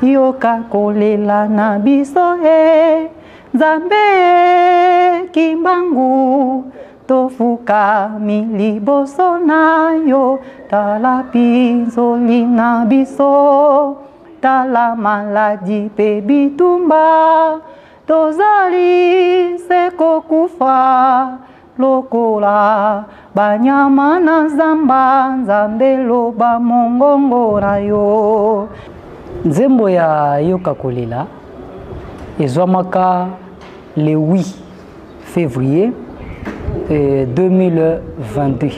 Yoka kolela na biso e Nzambe Kimbangu, tofukami liboso na yo. Tala pinzoli na biso, tala maladi mpe bitumba, tozali se kokufa lokola banyama na zamba. Nzambe, loba mongongo na yo. Nzembo ya Yoka kolela ezwamaka le 8 février 2022.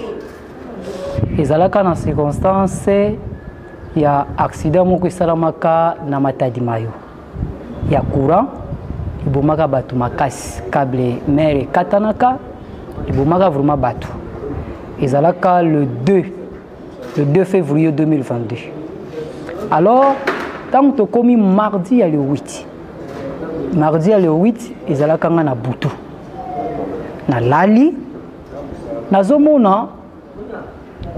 Ezalaka na circonstance ya accident moko esalamaka na Matadi Mayo ya courant, ebomaka bato makasi. Câble mère ekatanaka, ebomaka vraiment bato. Ezalaka le 2 février 2022. Alors ntango tokomi mardi ya le 8, mardi ya le 8, ezalaka nga na butu, nalali, nazomona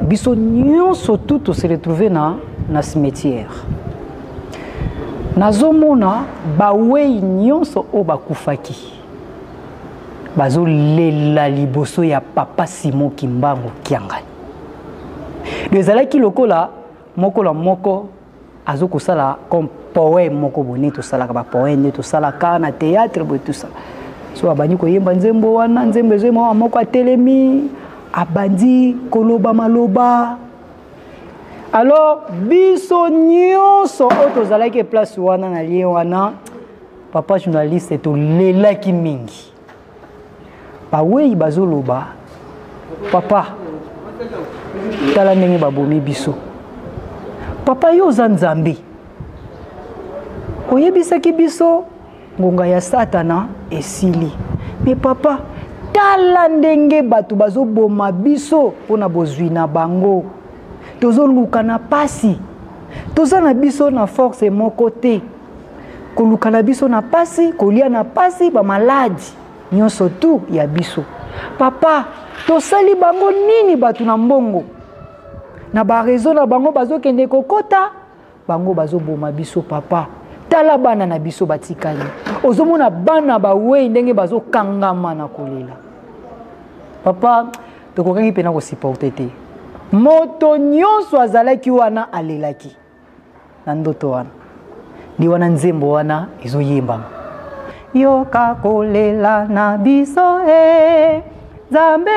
biso nyonso tu tose retrouve na cimetière. Nazomona bawei nyonso oyo bakufaki bazolela liboso ya Papa Simon Kimbangu Kiangani. Do ezalaki lokola moko na moko azokosala comme poème moko boye, nde tosalaka bapoème, nde tosalaka na théâtre boye, tout ça. So abandi koyemba nzembo wana, nzembo ezoyemba, moko atelemi, abandi koloba maloba. Alors biso nyonso oyo tozalaki place wana na lie wana, papa journaliste, tolelaki mingi. Bawei bazoloba: "Papa, tala ndenge babomi biso. Papa, yo oza Nzambe, oyebisaki biso ngonga ya Satana esili, me papa, tala ndenge bato bazoboma biso mpona bozwi na bango. Tozoluka na pasi, toza na biso na force moko te, koluka na biso na pasi, kolia na pasi, bamaladi nyonso tu ya biso. Papa, tosali bango nini? Bato na mbongo na baréseau na bango bazokende kokota, bango bazoboma biso. Papa, tala bana na biso batikali." Ozomona bana bawei ndenge bazokangama na kolela. Papa, tokokaki mpena kosupporter te. Moto nyonso azalaki wana alelaki na ndoto wana. Ndi wana nzembo wana ezoyembama: Yoka kolela na biso e Nzambe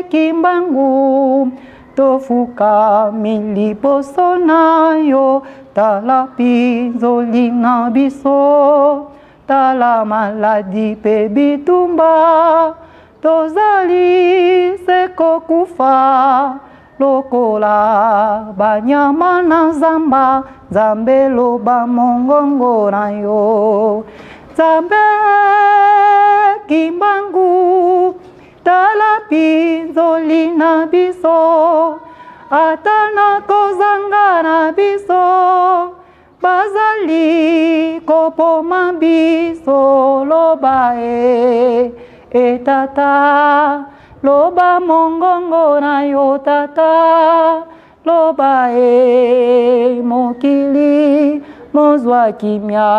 Kimbangu, tofukami liboso na yo. Tala pinzoli na biso, tala maladi mpe bitumba, tozali se kokufa lokola banyama na zamba. Nzambe, loba mongongo na yo. Nzambe Kimbangu, tala pinzoli na biso, ata na kozanga na biso bazali kopoma biso. Loba e, e Tata, loba mongongo na yo. Tata, loba e, mokili mozwa kimia.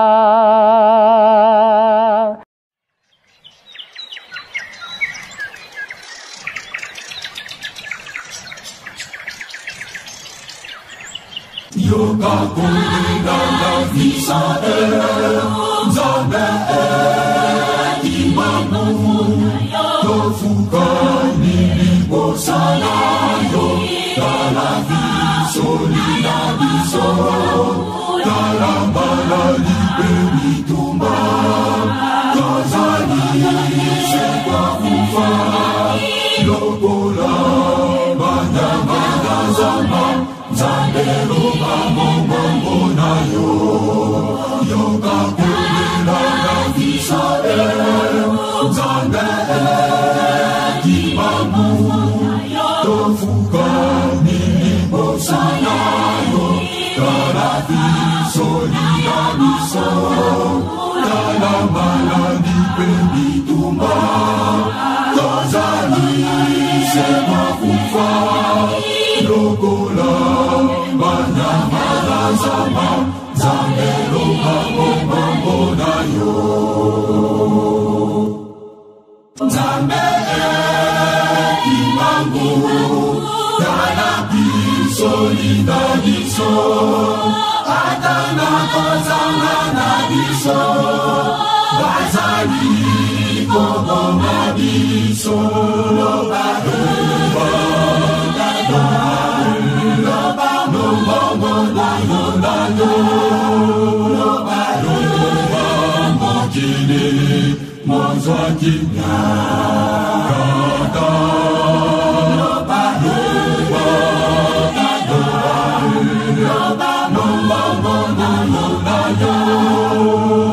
Yoka kolela na biso e Nzambe Kimbangu, tofukami liboso na yo. Tala bisoli na biso, tala maladi mpe bitumba, tozali se kokufa lokola banyama na zamba. Nzambe, loba mongongo na yo. Yoka kolela na biso e Nzambe Kimbangu, tofukami liboso na yo. Tala bisoli na biso, tala maladi mpe bitumba, tozali se kokufa lokola banyama na zamba. kotinda biso ata na kozanga na biso bazali koboma biso loba loba loba lobongo na yo na yo loba loba mokili mozwaki kaka loba loba loba lobongo na yo na yo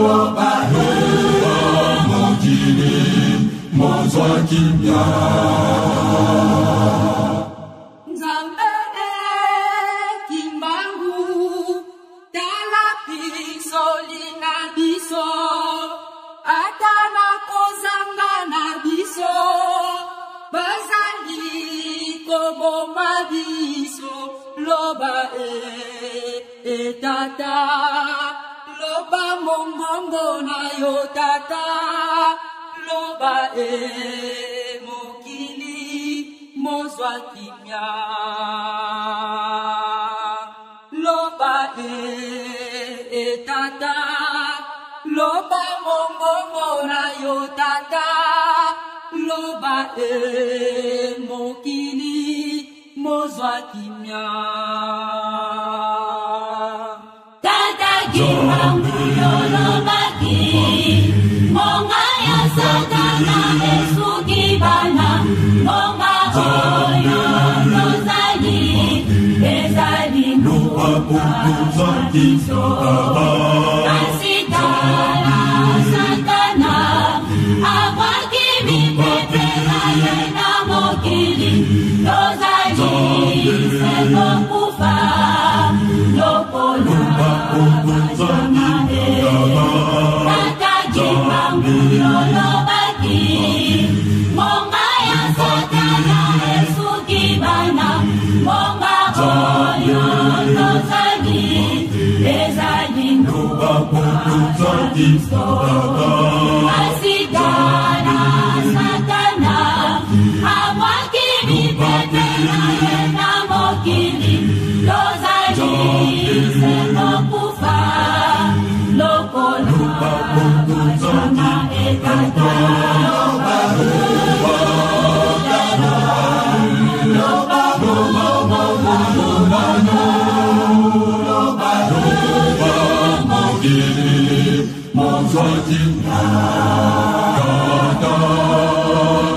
loba loba mokili mozwaki Nzambe Kimbangu, tala pisoli na biso, ata na kozanga na biso, bazali koboma biso, loba e, e tata, loba mongongo na yo tata, loba e mokili mozwa kimia. Loba e, e tata, loba mongongo na yo tata, loba e mokili mozwa kimia. Tata Kimbangu yolobaki ngonga ya Satana esuki bana ngonga oyo tozali ezali ngonga na biso kasi tala Satana abwaki mipepe na ye na mokili tozali se kokufa lokola banyama e Tata Kimbangu yolobaki ngonga ya Satana esuki bana ngonga oyo tozali ezali ngonga na biso kasi tala Satana abwaki mipepe na ye na mokili tozali se kokufa lokola banyama e tata mokili mozwaki kaka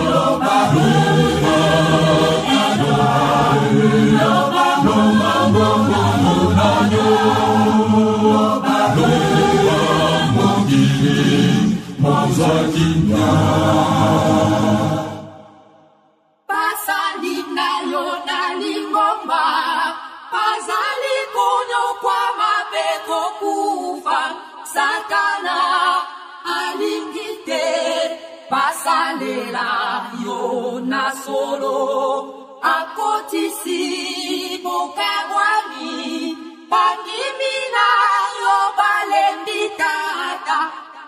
loba loba loba loba na yo loba loba mokili mozwaki Basali na yo na lingomba, bazali konyokwama mpe kokufa. Satana alingi te basalela yo na solo, akotisi bokabwani, bandimi na yo balembi tata,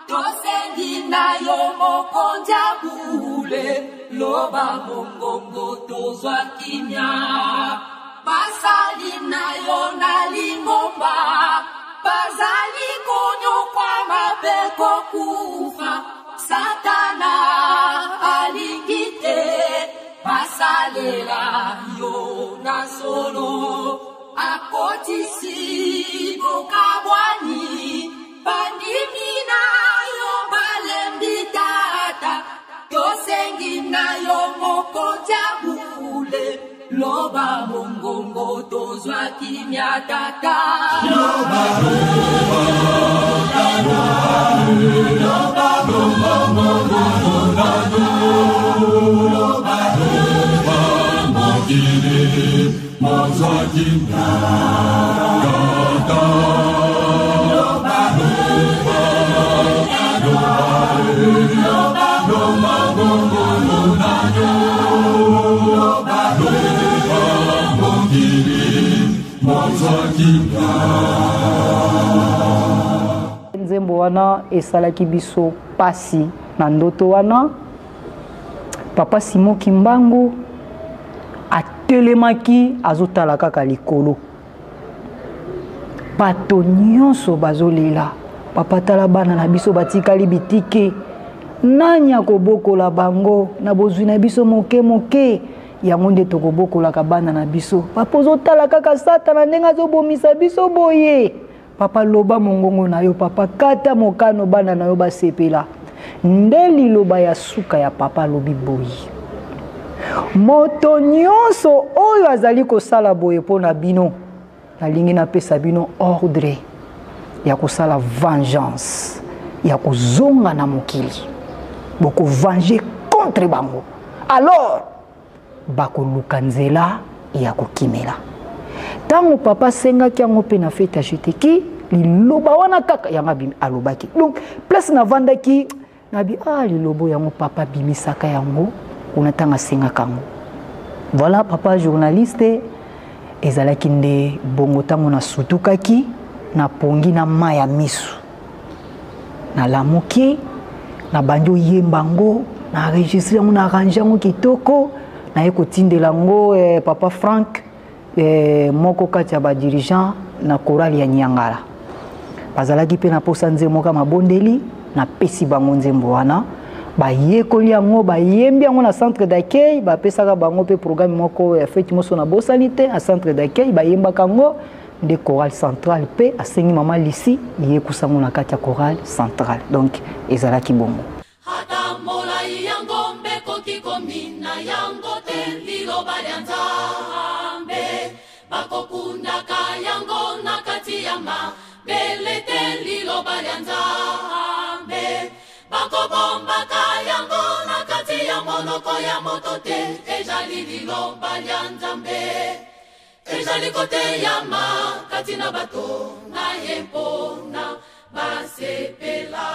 tosengi na yo mokonzi ya bule, loba mongongo tozwa kimia. Basali na yo na lingomba, bazali konyokwama mpe kokufa. Satana alingi te basalela yo na solo, akotisi bokabwani, bandimi na yo balembi tata, tosengi na yo mokonzi ya bule, loba mongongo tozwa kimia tata. Loba loba loba loba loba loba loba mokili mozwaki kaka loba loba loba loba mongongo na yo loba loba mokili mozwaki Nzembo wana esalaki biso pasi na ndoto wana. Papa Simon Kimbangu atelemaki azotala kaka likolo. Bato nyonso bazolela. Papa, tala bana na biso batikali bitike. Nani akobokola bango na bozwi na biso moke moke? Yango nde tokobokolaka bana na biso. Papa, ozotala kaka Satana ndenge azobomisa biso boye. Papa, loba mongongo na yo. Papa, kata mokano, bana na yo basepela. Nde liloba ya suka ya papa alobi boye: moto nyonso oyo azali kosala boye mpo na bino, nalingi napesa bino ordre ya kosala vengeance, ya kozonga na mokili. Bokovange contre bango, alors bakoluka nzela ya kokimela. Ntango papa asengaki yango mpe na fete ya jeteki, liloba wana kaka yango alobaki. Donc place navandaki, nabi ah, lilobo yango papa abimisaka yango kuna ntango asengaka yango. Voilà, papa journaliste, ezalaki nde bongo. Ntango nasutukaki, napongi na mai ya miso, nalamuki, nabandi oyemba yango, na enregistre yango, na arrange yango kitoko, naye kotindela yango papa Frank, moko kati ya badirigeant na chorale ya Niangala. Bazalaki mpe na posa nzembo moko ya mabondeli. Napesi bango nzembo wana, bayekoli yango, bayembi yango na centre d'accueil. Bapesaka bango mpe programme moko ya feti moso, nabosani te, na centre d'accueil bayembaka yango. Nde chorale centrale mpe asengi mama Lisi yekusango na kati ya chorale centrale. Donc ezalaki bongo. Ata molai ya ngombe ekoki komina yango te, liloba lya Nzambe. Bakokundaka yango na kati ya mabele te, liloba lya Nzambe. Bakobombaka yango na kati ya monoko ya moto te, ezali liloba lya Nzambe. Ezali koteyama kati na bato na ye mpona basepela.